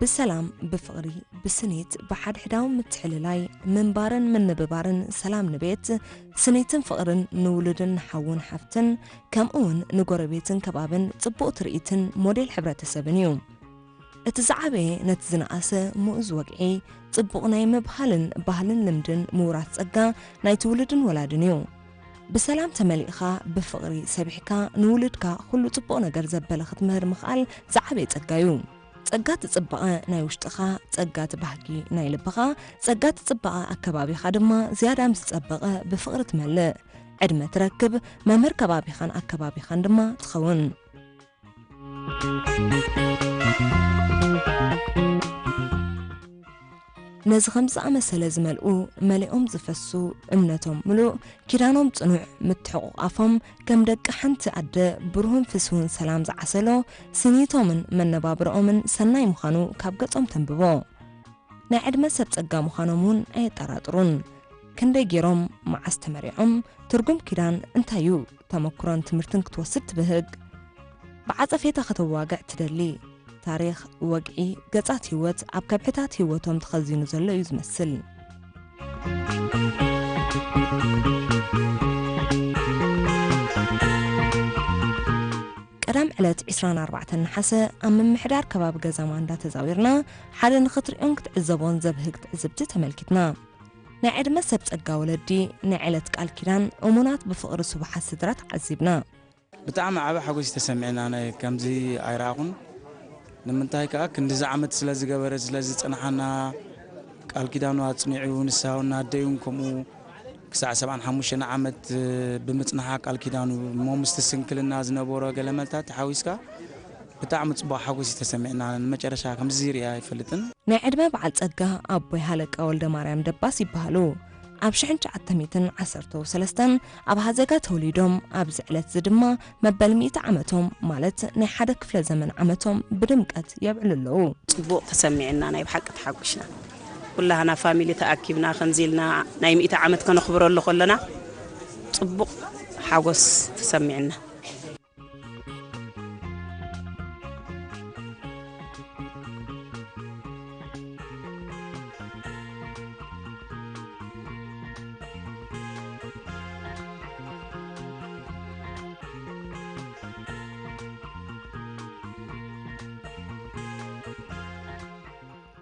ብሰላም፣ ብፍቕሪ፣ ብስኒት፣ ብሓድሕዳዊ ምትሕልላይ፣ ምንባርን ምንብባርን ሰላም ንቤት፣ ስኒትን ፍቕርን ንውሉድን ንሓውን ሓፍትን፣ ከምኡውን ንጎረቤትን ከባብን ጽቡቕ ትርኢትን ሞዴል ሕብረተሰብን እዩ። እቲ ዝዓበየ ነቲ ዝነኣሰ ምኡዝ ወግዒ፣ ጽቡቕ ናይ ምብሃልን ባህልን ልምድን ምውራስ ጸጋ ናይ ትውልድን ወላድን እዩ። ብሰላም ተመሊእኻ፣ ብፍቕሪ ሰቢሕካ፣ ንውሉድካ ኩሉ ጽቡቕ ነገር ዘበለ ክትምህር ምኽኣል ዝዓበየ ጸጋ እዩ። ጸጋ እቲ ጽባቐ ናይ ውሽጥኻ፣ ጸጋ እቲ ባህጊ ናይ ልብኻ፣ ጸጋ እቲ ጽባቐ ኣከባቢኻ ድማ ዝያዳ ምስ ጸበቐ ብፍቕሪ ትመልእ። ዕድመ ትረክብ፣ መምህር ከባቢኻን ኣከባቢኻን ድማ ትኸውን። ነዚ ከምዚ ዝኣመሰለ ዝመልኡ፣ መሊኦም ዝፈሱ፣ እምነቶም ምሉእ፣ ኪዳኖም ጽኑዕ፣ ምትሕቑቓፎም ከም ደቂ ሓንቲ ኣደ ብሩህን ፍስውን ሰላም ዝዓሰሎ፣ ስኒቶምን መነባብርኦምን ሰናይ ምዃኑ ካብ ገጾም ተንብቦ። ናይ ዕድመ ሰብ ጸጋ ምዃኖም እውን ኣየጠራጥሩን። ክንደይ ገይሮም፣ መዓስ ተመሪዖም፣ ትርጉም ኪዳን እንታይ እዩ፣ ተመክሮን ትምህርትን ክትወስድ ትብህግ። ብዓጸፌታ ከተዋግዕ ትደሊ። ታሪኽ፣ ወግዒ፣ ገጻት ህይወት ኣብ ከብሕታት ህይወቶም ተኸዚኑ ዘሎ እዩ ዝመስል። ቀዳም ዕለት ዕስራን ኣርባዕተን ነሓሰ ኣብ ምምሕዳር ከባቢ ገዛ ማንዳ ተዛዊርና ሓደ ንኽትርእዮን ክትዕዘቦን ዘብህግ ትዕዝብቲ ተመልኪትና። ናይ ዕድመ ሰብ ጸጋ ወለዲ፣ ናይ ዕለት ቃል ኪዳን፣ እሙናት ብፍቕሪ ስቡሓት ስድራ ተዓዚብና። ብጣዕሚ ዓቢ ሓጎስ እዩ ተሰሚዕና። ናይ ከምዚ ኣይረኣኹን። ንምንታይ ከኣ ክንድዚ ዓመት ስለ ዝገበረ፣ ስለ ዝጸንሓና፣ ቃል ኪዳኑ ኣጽኒዑ፣ ንሳ እውን ኣደይ እውን ከምኡ ክሳዕ ሰብዓን ሓሙሽተን ዓመት ብምጽንሓ ቃል ኪዳኑ እሞ ምስቲ ስንክልና ዝነበሮ ገለመልታት ተሓዊስካ ብጣዕሚ ጽቡቕ ሓጎስ እዩ ተሰሚዕና። ንመጨረሻ ከምዚ ሪኣ ኣይፈልጥን። ናይ ዕድመ በዓል ጸጋ ኣቦይ ሃለቃ ወልደ ማርያም ደባስ ይበሃሉ። ኣብ ሽሕን ትሽዓተ ሚእትን ዓሰርተው ሰለስተን ኣብ ሃዘጋ ተወሊዶም፣ ኣብዚ ዕለት እዚ ድማ መበል ሚእቲ ዓመቶም፣ ማለት ናይ ሓደ ክፍለ ዘመን ዓመቶም ብድምቀት የብዕሉ ኣለዉ። ጽቡቕ ተሰሚዕና፣ ናይ ብሓቂ ተሓጒስና። ኩላህና ፋሚሊ ተኣኪብና ከምዚ ኢልና ናይ ሚእቲ ዓመት ከነኽብረሉ ከለና ጽቡቕ ሓጎስ ተሰሚዕና።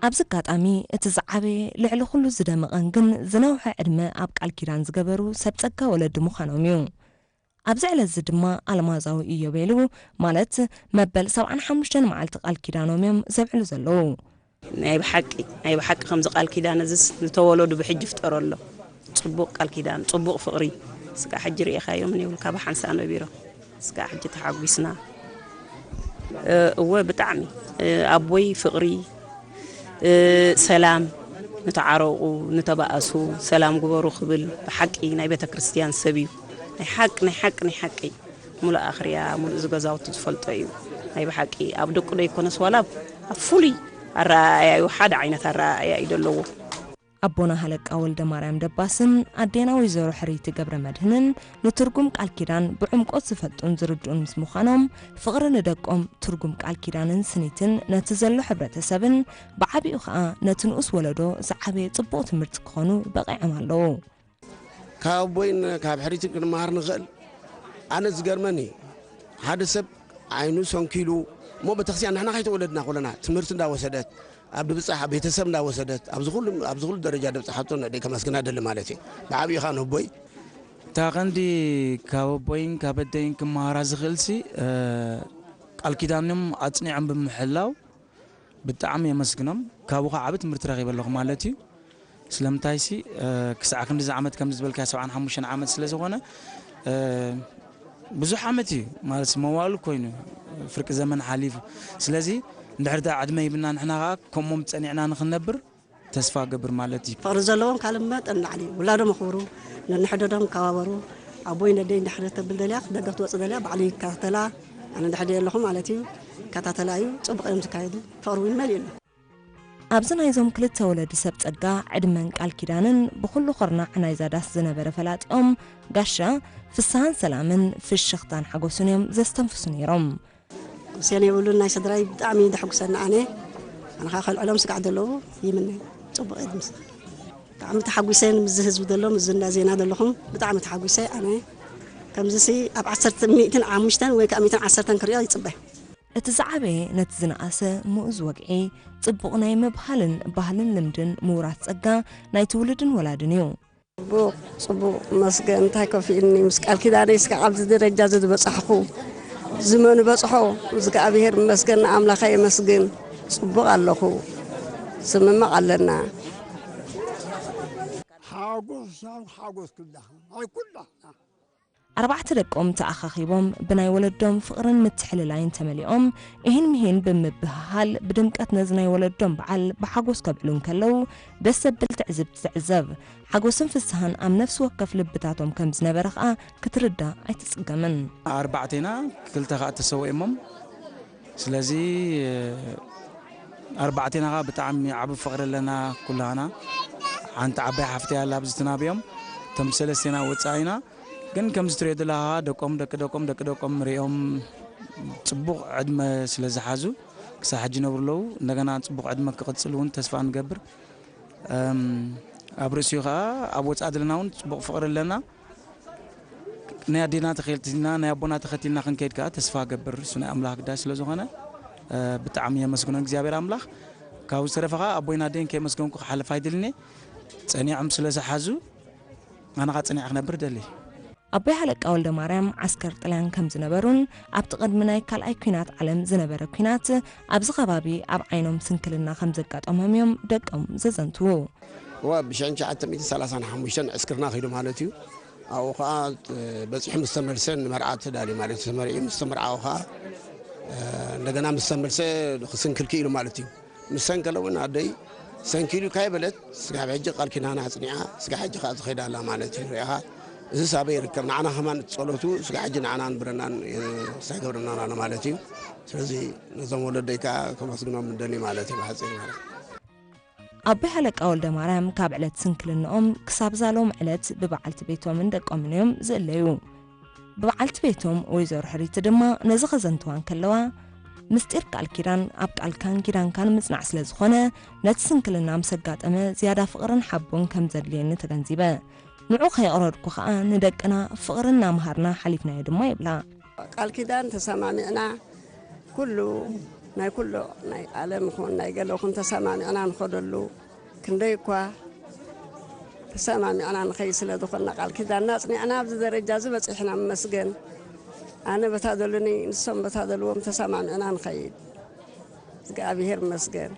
ኣብዚ ኣጋጣሚ፣ እቲ ዝዓበየ፣ ልዕሊ ኩሉ ዝደመቐን ግን ዝነውሐ ዕድመ ኣብ ቃል ኪዳን ዝገበሩ ሰብ ጸጋ ወለዲ ምዃኖም እዩ። ኣብዚ ዕለት እዚ ድማ ኣልማዛዊ ኢዮቤሉ፣ ማለት መበል ሰብዓን ሓሙሽተን መዓልቲ ቃል ኪዳኖም እዮም ዘብዕሉ ዘለዉ። ናይ ብሓቂ፣ ናይ ብሓቂ ከምዚ ቃል ኪዳን እዚስ ንተወለዱ ብሕጂ ፍጠረሎም። ጽቡቕ ቃል ኪዳን፣ ጽቡቕ ፍቕሪ። ስጋዕ ሕጂ ርኢኻዮም ንብሉካ ብሓንሳእ ነቢሮም። ስጋዕ ሕጂ ተሓጒስና። እ፣ እወ ብጣዕሚ፣ እ፣ ኣቦይ ፍቕሪ፣ እ፣ ሰላም፣ ንተዓረቑ፣ ንተባኣሱ፣ ሰላም ግበሩ ክብል ብሓቂ ናይ ቤተ ክርስቲያን ሰብ እዩ። ናይ ሓቂ፣ ናይ ሓቂ፣ ናይ ሓቂ። ሙሉእ ኣኽርያ፣ ሙሉእ እዚ ገዛውቲ ዝፈልጦ እዩ። ናይ ብሓቂ ኣብ ደቁ ዶ ይኮነስ ዋላ ኣብ፣ ኣብ ፍሉይ ኣረኣእያ እዩ፣ ሓደ ዓይነት ኣረኣእያ እዩ ዘለዎ። ኣቦና ሃለቃ ወልደ ማርያም ደባስን ኣዴና ወይዘሮ ሕርይቲ ገብረ መድህንን ንትርጉም ቃል ኪዳን ብዕምቆት ዝፈልጡን ዝርድኡን ምስ ምዃኖም፣ ፍቕሪ ንደቆም ትርጉም ቃል ኪዳንን ስኒትን ነቲ ዘሎ ሕብረተሰብን ብዓቢኡ ኸኣ ነቲ ንኡስ ወለዶ ዝዓበየ ጽቡቕ ትምህርቲ ክኾኑ በቒዖም ኣለዉ። ካብ ኣቦይን ካብ ሕሪትን ክንመሃር ንኽእል። ኣነ ዝገርመኒ፣ ሓደ ሰብ ዓይኑ ሰንኪሉ፣ እሞ ቤተክርስትያን ንሕና ከይተወለድና ከለና ትምህርቲ እንዳወሰደት፣ ኣብ ድብጻሕ ቤተሰብ እንዳወሰደት፣ ኣብዚ ኩሉ፣ ኣብዚ ኩሉ ደረጃ ደብጻሓቶ ነደይ ከመስግና ደሊ ማለት እየ። ብዓቢኡ ኸኣ ነቦይ። እታ ቀንዲ ካብ ኣቦይን ካብ ኣደይን ክመሃራ ዝኽእልሲ፣ እ፣ ቃል ኪዳኖም ኣጽኒዖም ብምሕላው፣ ብጣዕሚ የመስግኖም። ካብኡ ከዓ ዓቢ ትምህርቲ ረኺበ ኣለኹ ማለት እዩ። ስለምንታይሲ፣ እ፣ ክሳዕ ክንድዚ ዓመት ከምዚ ዝበልካ ሰብዓን ሓሙሽተን ዓመት ስለ ዝኾነ፣ እ፣ ብዙሕ ዓመት እዩ ማለት መዋእሉ ኮይኑ ፍርቂ ዘመን ሓሊፉ። ስለዚ እንድሕር ደኣ ዕድመ ሂብና ንሕና ከዓ ከምኦም ጸኒዕና ንኽንነብር ተስፋ ገብር ማለት እዩ። ፍቕሪ ዘለዎም ካልእ መጠን ንላዕሊ እዩ። ውላዶም ኣኽብሩ፣ ነንሕደዶም ይከባበሩ። ኣቦይ ነደይ እንድሕር ተብል ደልያ፣ ደገ ክትወጽእ ደልያ፣ ባዕሉ ይከታተላ። ኣነ እንድሕር ደየ ኣለኹ ማለት እዩ፣ ይከታተላ እዩ። ጽቡቕ እዮም ዝካየዱ። ፍቕሪ እውን መሊኡ ኣሎ። ኣብዚ ናይዞም ክልተ ወለዲ ሰብ ጸጋ ዕድመን ቃል ኪዳንን ብኹሉ ኹርናዕ ናይዛ ዳስ ዝነበረ ፈላጢኦም ጋሻ ፍስሃን ሰላምን ፍሽኽታን ሓጎስን እዮም ዘስተንፍሱ ነይሮም። ሴን የብሉን ናይ ስድራይ ብጣዕሚ ደሕጉሰና ኣነ ኣነ ከዓ ከልዕሎም ስጋዕ ዘለዉ ይምነ ጽቡቅ እየ ድምስኻ ብጣዕሚ ተሓጒሰ ንምዚ ህዝቢ ዘሎ ምዚ እንዳ ዜና ዘለኹም ብጣዕሚ ተሓጒሰ ኣነ ከምዚ ሲ ኣብ ዓሰርተ ሚእትን ሓሙሽተን ወይ ከዓ ሚእትን ዓሰርተን ክሪኦ ይፅበ እቲ ዝዓበየ ነቲ ዝነኣሰ ምኡዝ ወግዒ ጽቡቕ ናይ ምብሃልን ባህልን ልምድን ምውራስ ጸጋ ናይ ትውልድን ወላድን እዩ። ጽቡቕ ጽቡቕ መስገን እንታይ ከፊእኒ ምስ ቃል ኪዳነይ እስካዕ ኣብዚ ደረጃ እዚ ዝበጻሕኹ ዝመኑ በጽሖ እግዚኣብሔር መስገን ንኣምላኸ የመስግን ጽቡቕ ኣለኹ ስምምቕ ኣለና ሓጎስ ሓጎስ ክላ ናይ ኩላ ኣርባዕተ ደቆም ተኣኻኺቦም ብናይ ወለዶም ፍቕርን ምትሕልላይን ተመሊኦም ኢሂን ምሂን ብምብህሃል ብድምቀት ነዚ ናይ ወለዶም በዓል ብሓጎስ ከብዕሉ እንከለዉ ደስ ዘብል ትዕዝብቲ ትዕዘብ። ሓጎስን ፍስሃን ኣብ ነፍሲ ወከፍ ልብታቶም ከም ዝነበረ ከኣ ክትርዳእ ኣይትጽገምን። ኣርባዕቴና ክልተ ከኣ ተሰዊኦሞም ስለዚ ኣርባዕቴና ከኣ ብጣዕሚ ዓቢ ፍቕሪ ኣለና ኩላና ሓንቲ ዓባይ ሓፍተይ ኣላ ኣብዚ ትናብዮም እቶም ሰለስቴና ወጻኢና ግን ከምዚ ትሪኦ ዘለኻ ደቆም ደቂ ደቆም ደቂ ደቆም ሪኦም ጽቡቕ ዕድመ ስለ ዝሓዙ ክሳብ ሕጂ ይነብሩ ኣለዉ። እንደገና ጽቡቕ ዕድመ ክቕጽል እውን ተስፋ ንገብር። ኣብ ርእሲኡ ከዓ ኣብ ወፃኢ ዘለና እውን ፅቡቕ ፍቕሪ ኣለና። ናይ ኣዴና ተኸቲልና ናይ ኣቦና ተኸቲልና ክንከይድ ከዓ ተስፋ ገብር እሱ ናይ ኣምላኽ ግዳይ ስለ ዝኾነ ብጣዕሚ የመስግኖ እግዚኣብሔር ኣምላኽ። ካብኡ ዝተረፈ ከዓ ኣቦይን ኣደይን ከየመስገንኩ ክሓልፍ ኣይደልን እየ። ፀኒዖም ስለ ዝሓዙ ኣነ ከዓ ፀኒዐ ክነብር እደሊ። ኣቦይ ሃለቃ ወልደማርያም ዓስከር ጥልያን ከም ዝነበሩን ኣብቲ ቅድሚ ናይ ካልኣይ ኲናት ዓለም ዝነበረ ኲናት ኣብዚ ከባቢ ኣብ ዓይኖም ስንክልና ከም ዘጋጠሞም እዮም ደቆም ዘዘንትዉ። እዋ ብ ሽሕን ትሽዓተ ሚእትን ሰላሳን ሓሙሽተን ዕስክርና ከይዱ ማለት እዩ። ኣብኡ ከዓ በፂሑ ምስ ተመልሰ ንመርዓ ተዳልዩ ማለት እዩ። ተመሪዑ ምስ ተመርዓወ ከዓ እንደገና ምስ ተመልሰ ክስንክል ክኢሉ ማለት እዩ። ምስ ሰንከለ እውን ኣደይ ሰንኪሉ ካይ በለት ስጋብ ሕጂ ቃል ኪዳና ኣፅኒዓ ስጋ ሕጂ ከዓ ትኸይዳ ኣላ ማለት እዩ ሪኢኻ እዚ ሳበይ ይርከብ ንዓና ከማን ጸሎቱ ስጋ ሕጂ ንዓና ንብረናን ሳይገብረናን ኣሎ ማለት እዩ ስለዚ ነዞም ወለደይ ከዓ ከመስግኖም ምደሊ ማለት እዩ ብሓፂር ማለት ኣቦይ ሃለቃ ወልደ ማርያም ካብ ዕለት ስንክልንኦም ክሳብ ዛሎም ዕለት ብበዓልቲ ቤቶምን ደቆምን እዮም ዝእለዩ። ብበዓልቲ ቤቶም ወይዘሮ ሕሪቲ ድማ ነዚ ከዘንትዋ እንከለዋ፣ ምስጢር ቃል ኪዳን ኣብ ቃልካን ኪዳንካን ምጽናዕ ስለ ዝኾነ፣ ነቲ ስንክልና ምስ ኣጋጠመ ዝያዳ ፍቕርን ሓቦን ከም ዘድልየኒ ተገንዚበ። ንዑ ከየቕረድኩ ኸኣ ንደቅና ፍቕሪ እናምሃርና ሓሊፍናዮ ድማ ይብላ። ቃል ኪዳን ተሰማሚዕና ኩሉ ናይ ኩሉ ናይ ዓለም ኹን ናይ ገለ ኹን ተሰማሚዕና ንኸደሉ ክንደይ እኳ ተሰማሚዕና ንኸይድ ስለ ዝኾንና ቃል ኪዳንና ኣጽኒዕና ኣብዚ ደረጃ እዚ በጺሕና እመስገን ኣነ በታ ደሉኒ ንሶም በታ ደልዎም ተሰማሚዕና ንኸይድ እግዚኣብሔር እመስገን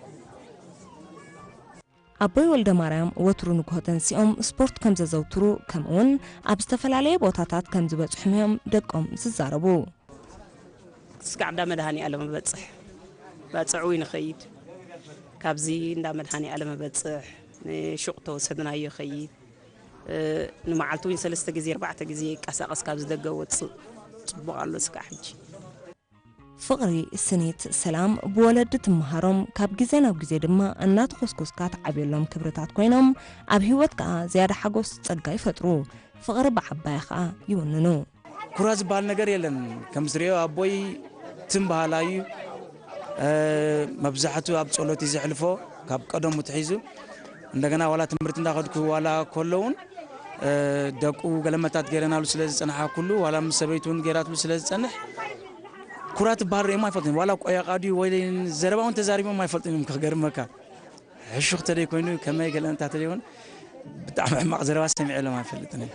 ኣቦይ ወልደማርያም ወትሩ ንግሆ ተንሲኦም ስፖርት ከም ዘዘውትሩ ከምኡውን ኣብ ዝተፈላለየ ቦታታት ከም ዝበጽሑም እዮም ደቆም ዝዛረቡ። ስጋዕ እንዳ መድሃኒ ኣለም እበፅሕ ባፅዕዊ ንኸይድ ካብዚ እንዳ መድሃኒ ኣለም እበፅሕ ንሹቕ ተወሰድናዮ ይኸይድ ንመዓልቲ እውን ሰለስተ ግዜ ኣርባዕተ ግዜ ይቀሳቐስ ካብዚ ደገ ወፅእ ፅቡቕ ኣሎ ስጋዕ ሕጂ ፍቕሪ፣ ስኒት፣ ሰላም ብወለዲ ትመሃሮም፣ ካብ ግዜ ናብ ግዜ ድማ እናተኾስኮስካ ትዓብየሎም ክብርታት ኮይኖም፣ ኣብ ህይወት ከኣ ዝያዳ ሓጎስ ጸጋ ይፈጥሩ፣ ፍቕሪ ብዓባያ ከኣ ይውንኑ። ኩራ ዝበሃል ነገር የለን። ከም ዝሪኦ ኣቦይ ትም በሃላይ እዩ። መብዛሕቱ ኣብ ጸሎት እዩ ዘሕልፎ ካብ ቀደሙ ትሒዙ። እንደገና ዋላ ትምህርቲ እንዳኸድኩ ዋላ ከሎ እውን ደቁ ገለመታት ገይረናሉ ስለ ዝጸንሓ ኩሉ ዋላ ምስ ሰበይቱ እውን ገይራትሉ ስለ ዝጸንሕ ኩራት ዝበሃል ርእዮም ኣይፈልጥን ዋላ ቆያቃ ድዩ ወይ ዘረባ እውን ተዛሪቦም ኣይፈልጥን እዮም ክገርመካ ሕሹኽ ተደይ ኮይኑ ከመይ ገለመታት ተደይ እውን ብጣዕሚ ሕማቕ ዘረባ ሰሚዐሎም ኣይፈልጥን እየ